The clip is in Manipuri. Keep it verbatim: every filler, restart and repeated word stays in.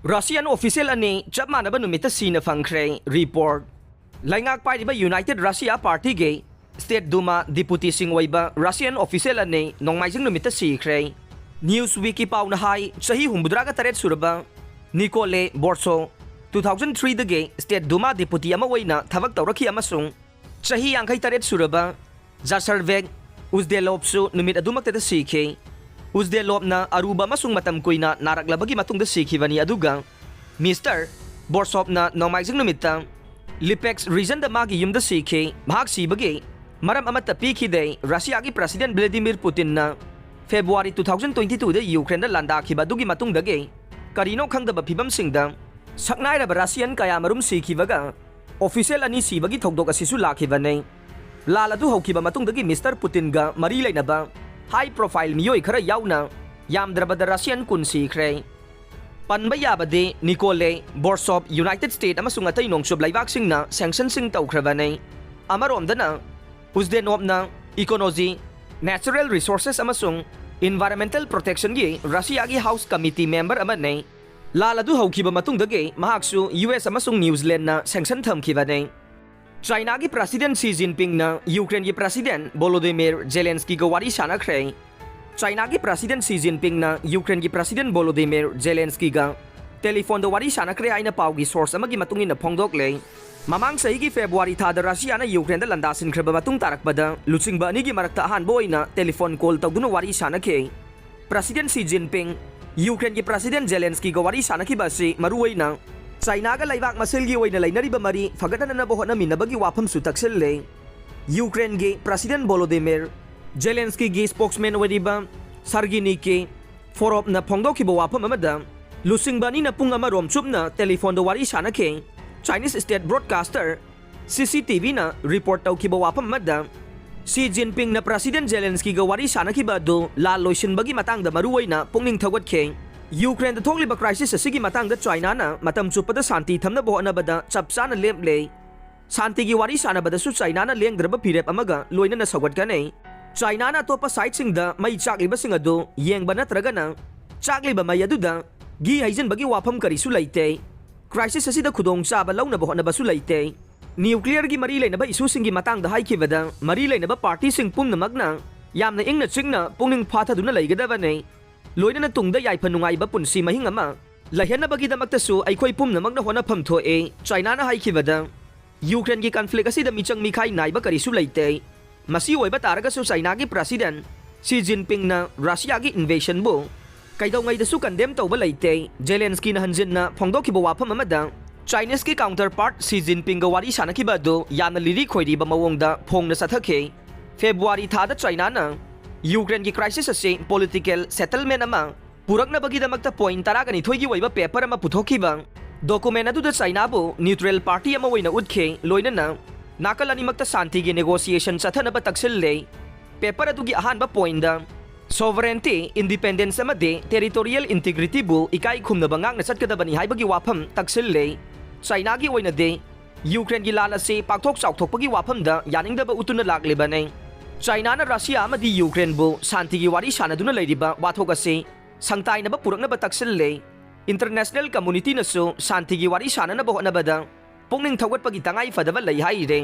Russian official ꯑꯅꯤ ꯆꯞ ꯃꯥꯟꯅꯕ ꯅꯨꯃꯤꯠꯇ ꯁꯤꯅ ꯐꯪꯈ꯭ꯔꯦ꯫ Report꯫ ꯂꯩꯉꯥꯛ ꯄꯥꯏꯔꯤꯕ United Russia Partyꯒꯤ State Duma Deputyꯁꯤꯡ ꯑꯣꯏꯕ Russian official ꯑꯅꯤ ꯅꯣꯡꯃꯥꯏꯖꯤꯡ ꯅꯨꯃꯤꯠꯇ ꯁꯤꯈ꯭ꯔꯦ꯫ Newsweekꯀꯤ ꯄꯥꯎꯅ ꯍꯥꯏ, ꯆꯍꯤ ꯍꯨꯝꯐꯨꯇꯔꯥꯒ ꯇꯔꯦꯠ ꯁꯨꯔꯕ Nikole Borsov two thousand threeꯗꯒꯤ State Duma Deputy ꯑꯃ ꯑꯣꯏꯅ ꯊꯕꯛ ꯇꯧꯔꯛꯈꯤ ꯑꯃꯁꯨꯡ ꯆꯍꯤ ꯌꯥꯡꯈꯩ ꯇꯔꯦꯠ ꯁꯨꯔꯕ Jasarbek Uzdelovꯁꯨ ꯅꯨꯃꯤꯠ ꯑꯗꯨꯃꯛꯇꯗ ꯁꯤꯈꯤ꯫ Uzdelovꯅ ꯑꯔꯨꯕ ꯑꯃꯁꯨꯡ ꯃꯇꯝ ꯀꯨꯏꯅ ꯅꯥꯔꯛꯂꯕꯒꯤ ꯃꯇꯨꯡꯗ ꯁꯤꯈꯤꯕꯅꯤ, ꯑꯗꯨꯒ Mister Borsovꯅ ꯅꯣꯡꯃꯥꯏꯖꯤꯡ ꯅꯨꯃꯤꯠꯇ Lipetsk regionꯗ ꯃꯥꯒꯤ ꯌꯨꯝꯗ ꯁꯤꯈꯤ꯫ ꯃꯍꯥꯛ ꯁꯤꯕꯒꯤ ꯃꯔꯝ ꯑꯃꯠꯇ ꯄꯤꯈꯤꯗꯦ꯫ Russiaꯒꯤ President Vladimir Putinꯅ February two thousand twenty twoꯗ Ukraineꯗ ꯂꯥꯟꯗꯥꯈꯤꯕ ꯑꯗꯨꯒꯤ ꯃꯇꯨꯡꯗꯒꯤ ꯀꯔꯤꯅꯣ ꯈꯪꯗꯕ ꯐꯤꯚꯝꯁꯤꯡꯗ ꯁꯛꯅꯥꯏꯔꯕ Russian ꯀꯌꯥꯃꯔꯨꯝ ꯁꯤꯈꯤꯕꯒ official ꯑꯅꯤ ꯁꯤꯕꯒꯤ ꯊꯧꯗꯣꯛ ꯑꯁꯤꯁꯨ ꯂꯥꯛꯈꯤꯕꯅꯤ꯫ ꯂꯥꯜ ꯑꯗꯨ ꯍꯧꯈꯤꯕ ꯃꯇꯨꯡꯗꯒꯤ Mister Putinꯒ ꯃꯔꯤ ꯂꯩꯅꯕ high profile ꯃꯤꯑꯣꯏ ꯈꯔ ꯌꯥꯎꯅ ꯌꯥꯝꯗ꯭ꯔꯕꯗ Russian ꯀꯨꯟ ꯁꯤꯈ꯭ꯔꯦ꯫ ꯄꯟꯕ ꯌꯥꯕꯗꯤ, Nikole Borsov United States ꯑꯃꯁꯨꯡ ꯑꯇꯩ ꯅꯣꯡꯆꯨꯞ ꯂꯩꯕꯥꯛꯁꯤꯡꯅ sanctionꯁꯤꯡ ꯇꯧꯈ꯭ꯔꯕꯅꯤ꯫ ꯑꯃꯔꯣꯝꯗꯅ, Uzdenovꯅ ecology, natural resources ꯑꯃꯁꯨꯡ environmental protectionꯒꯤ Russiaꯒꯤ House Committee member ꯑꯃꯅꯤ꯫ ꯂꯥꯜ ꯑꯗꯨ ꯍꯧꯈꯤꯕ ꯃꯇꯨꯡꯗꯒꯤ ꯃꯍꯥꯛꯁꯨ US ꯑꯃꯁꯨꯡ New Zealandꯅ sanction ꯊꯝꯈꯤꯕꯅꯤ꯫ Chinaꯒꯤ President Xi Jinpingꯅ Ukraineꯒꯤ President Volodymyr Zelenskyꯒ ꯋꯥꯔꯤ ꯁꯥꯟꯅꯈ꯭ꯔꯦ꯫ Chinaꯒꯤ President Xi Jinpingꯅ Ukraineꯒꯤ President Volodymyr Zelenskyꯒ telephoneꯗ ꯋꯥꯔꯤ ꯁꯥꯟꯅꯈ꯭ꯔꯦ ꯍꯥꯏꯅ ꯄꯥꯎꯒꯤ source ꯑꯃꯒꯤ ꯃꯇꯨꯡ ꯏꯟꯅ ꯐꯣꯡꯗꯣꯛꯂꯦ꯫ ꯃꯃꯥꯡ ꯆꯍꯤꯒꯤ February ꯊꯥꯗ Russiaꯅ Ukraineꯗ ꯂꯥꯟꯗꯥꯁꯤꯟꯈ꯭ꯔꯕ ꯃꯇꯨꯡ ꯇꯥꯔꯛꯄꯗ ꯂꯨꯆꯤꯡꯕ ꯑꯅꯤꯒꯤ ꯃꯔꯛꯇ ꯑꯍꯥꯟꯕ ꯑꯣꯏꯅ telephone call ꯇꯧꯗꯨꯅ ꯋꯥꯔꯤ ꯁꯥꯟꯅꯈꯤ꯫ President Xi Jinping Ukraineꯒꯤ President Zelenskyꯒ ꯋꯥꯔꯤ ꯁꯥꯟꯅꯈꯤꯕ ꯑꯁꯤ ꯃꯔꯨꯑꯣꯏꯅ Chinaꯒ ꯂꯩꯕꯥꯛ ꯃꯁꯦꯜꯒꯤ ꯑꯣꯏꯅ ꯂꯩꯅꯔꯤꯕ ꯃꯔꯤ ꯐꯒꯠꯍꯟꯅꯕ ꯍꯣꯠꯅꯃꯤꯟꯅꯕꯒꯤ ꯋꯥꯐꯝꯁꯨ ꯇꯛꯁꯤꯜꯂꯦ꯫ Ukraineꯒꯤ President Volodymyr Zelenskyꯒꯤ spokesman ꯑꯣꯏꯔꯤꯕ Sergei Nikiforopovꯅ ꯐꯣꯡꯗꯣꯛꯈꯤꯕ ꯋꯥꯐꯝ ꯑꯃꯗ, ꯂꯨꯆꯤꯡꯕ ꯑꯅꯤꯅ ꯄꯨꯡ ꯑꯃꯔꯣꯝ ꯆꯨꯞꯅ telephoneꯗ ꯋꯥꯔꯤ ꯁꯥꯟꯅꯈꯤ꯫ Chinese state broadcaster CCTVꯅ report ꯇꯧꯈꯤꯕ ꯋꯥꯐꯝ ꯑꯃꯗ, Xi Jinpingꯅ President Zelenskyꯒ ꯋꯥꯔꯤ ꯁꯥꯟꯅꯈꯤꯕ ꯑꯗꯨ ꯂꯥꯟ ꯂꯣꯏꯁꯤꯟꯕꯒꯤ ꯃꯇꯥꯡꯗ ꯃꯔꯨꯑꯣꯏꯅ ꯄꯨꯛꯅꯤꯡ ꯊꯧꯒꯠꯈꯤ꯫ Ukraineꯗ ꯊꯣꯛꯂꯤꯕ crisis ꯑꯁꯤꯒꯤ ꯃꯇꯥꯡꯗ Chinaꯅ ꯃꯇꯝ ꯆꯨꯞꯄꯗ ꯁꯥꯟꯇꯤ ꯊꯝꯅꯕ ꯍꯣꯠꯅꯕꯗ ꯆꯞ ꯆꯥꯅ ꯂꯦꯞꯂꯦ꯫ ꯁꯥꯟꯇꯤꯒꯤ ꯋꯥꯔꯤ ꯁꯥꯟꯅꯕꯗꯁꯨ Chinaꯅ ꯂꯦꯡꯗ꯭ꯔꯕ ꯐꯤꯔꯦꯞ ꯑꯃꯒ ꯂꯣꯏꯅꯅ ꯁꯧꯒꯠꯀꯅꯤ꯫ Chinaꯅ ꯑꯇꯣꯞꯄ sideꯁꯤꯡꯗ ꯃꯩ ꯆꯥꯛꯂꯤꯕꯁꯤꯡ ꯑꯗꯨ ꯌꯦꯡꯕ ꯅꯠꯇ꯭ꯔꯒꯅ ꯆꯥꯛꯂꯤꯕ ꯃꯩ ꯑꯗꯨꯗ ꯘꯤ ꯍꯩꯖꯤꯟꯕꯒꯤ ꯋꯥꯐꯝ ꯀꯔꯤꯁꯨ ꯂꯩꯇꯦ꯫ Crisis ꯑꯁꯤꯗ ꯈꯨꯗꯣꯡꯆꯥꯕ ꯂꯧꯅꯕ ꯍꯣꯠꯅꯕꯁꯨ ꯂꯩꯇꯦ꯫ Nuclearꯒꯤ ꯃꯔꯤ ꯂꯩꯅꯕ issueꯁꯤꯡꯒꯤ ꯃꯇꯥꯡꯗ ꯍꯥꯏꯈꯤꯕꯗ, ꯃꯔꯤ ꯂꯩꯅꯕ partyꯁꯤꯡ ꯄꯨꯝꯅꯃꯛꯅ ꯌꯥꯝꯅ ꯏꯪꯅ ꯆꯤꯛꯅ ꯄꯨꯛꯅꯤꯡ ꯐꯥꯊꯗꯨꯅ ꯂꯩꯒꯗꯕꯅꯤ꯫ ꯂꯣꯏꯅꯅ ꯇꯨꯡꯗ ꯌꯥꯏꯐ ꯅꯨꯡꯉꯥꯏꯕ ꯄꯨꯟꯁꯤ ꯃꯍꯤꯡ ꯑꯃ ꯂꯩꯍꯟꯅꯕꯒꯤꯗꯃꯛꯇꯁꯨ ꯑꯩꯈꯣꯏ ꯄꯨꯝꯅꯃꯛꯅ ꯍꯣꯠꯅꯐꯝ ꯊꯣꯛꯏ꯫ Chinaꯅ ꯍꯥꯏꯈꯤꯕꯗ, Ukraineꯒꯤ conflict ꯑꯁꯤꯗ ꯃꯤꯆꯪ ꯃꯤꯈꯥꯏ ꯅꯥꯏꯕ ꯀꯔꯤꯁꯨ ꯂꯩꯇꯦ꯫ ꯃꯁꯤ ꯑꯣꯏꯕ ꯇꯥꯔꯒꯁꯨ Chinaꯒꯤ President Xi Jinpingꯅ Russiaꯒꯤ invasionꯕꯨ ꯀꯩꯗꯧꯉꯩꯗꯁꯨ condemn ꯇꯧꯕ ꯂꯩꯇꯦ꯫ Zelenskyꯅ ꯍꯟꯖꯤꯟꯅ ꯐꯣꯡꯗꯣꯛꯈꯤꯕ ꯋꯥꯐꯝ ꯑꯃꯗ Chineseꯀꯤ counterpart Xi Jinpingꯒ ꯋꯥꯔꯤ ꯁꯥꯅꯈꯤꯕ ꯑꯗꯨ ꯌꯥꯝꯅ ꯂꯤꯔꯤ ꯈꯣꯏꯔꯤꯕ ꯃꯑꯣꯡꯗ ꯐꯣꯡꯅ ꯆꯠꯊꯈꯤ꯫ February ꯊꯥꯗ Chinaꯅ Ukraineꯒꯤ crisis ꯑꯁꯤ political settlement ꯑꯃ ꯄꯨꯔꯛꯅꯕꯒꯤꯗꯃꯛꯇ point ꯇꯔꯥꯒ ꯅꯤꯊꯣꯏꯒꯤ ꯑꯣꯏꯕ paper ꯑꯃ ꯄꯨꯊꯣꯛꯈꯤꯕ꯫ Document ꯑꯗꯨꯗ Chinaꯕꯨ neutral party ꯑꯃ ꯑꯣꯏꯅ ꯎꯠꯈꯤ, ꯂꯣꯏꯅꯅ ꯅꯥꯀꯜ ꯑꯅꯤꯃꯛꯇ ꯁꯥꯟꯇꯤꯒꯤ negotiation ꯆꯠꯊꯅꯕ ꯇꯛꯁꯤꯜꯂꯦ꯫ Paper ꯑꯗꯨꯒꯤ ꯑꯍꯥꯟꯕ pointꯗ sovereignty, independence ꯑꯃꯗꯤ territorial integrityꯕꯨ ꯏꯀꯥꯏ ꯈꯨꯝꯅꯕ ꯉꯥꯛꯅ ꯆꯠꯀꯗꯕꯅꯤ ꯍꯥꯏꯕꯒꯤ ꯋꯥꯐꯝ ꯇꯛꯁꯤꯜꯂꯦ꯫ Chinaꯒꯤ ꯑꯣꯏꯅꯗꯤ Ukraineꯒꯤ ꯂꯥꯟ ꯑꯁꯤ ꯄꯥꯛꯊꯣꯛ ꯆꯥꯎꯊꯣꯛꯄꯒꯤ ꯋꯥꯐꯝꯗ ꯌꯥꯅꯤꯡꯗꯕ ꯎꯠꯇꯨꯅ ꯂꯥꯛꯂꯤꯕꯅꯤ꯫ Chinaꯅ Russia ꯑꯃꯗꯤ Ukraineꯕꯨ ꯁꯥꯟꯇꯤꯒꯤ ꯋꯥꯔꯤ ꯁꯥꯅꯗꯨꯅ ꯂꯩꯔꯤꯕ ꯋꯥꯊꯣꯛ ꯑꯁꯤ ꯁꯪꯇꯥꯏꯅꯕ ꯄꯨꯔꯛꯅꯕ ꯇꯛꯁꯤꯜꯂꯦ꯫ International communityꯅꯁꯨ ꯁꯥꯟꯇꯤꯒꯤ ꯋꯥꯔꯤ ꯁꯥꯅꯅꯕ ꯍꯣꯠꯅꯕꯗ ꯄꯨꯛꯅꯤꯡ ꯊꯧꯒꯠꯄꯒꯤ ꯇꯉꯥꯏ ꯐꯗꯕ ꯂꯩ ꯍꯥꯏꯔꯦ꯫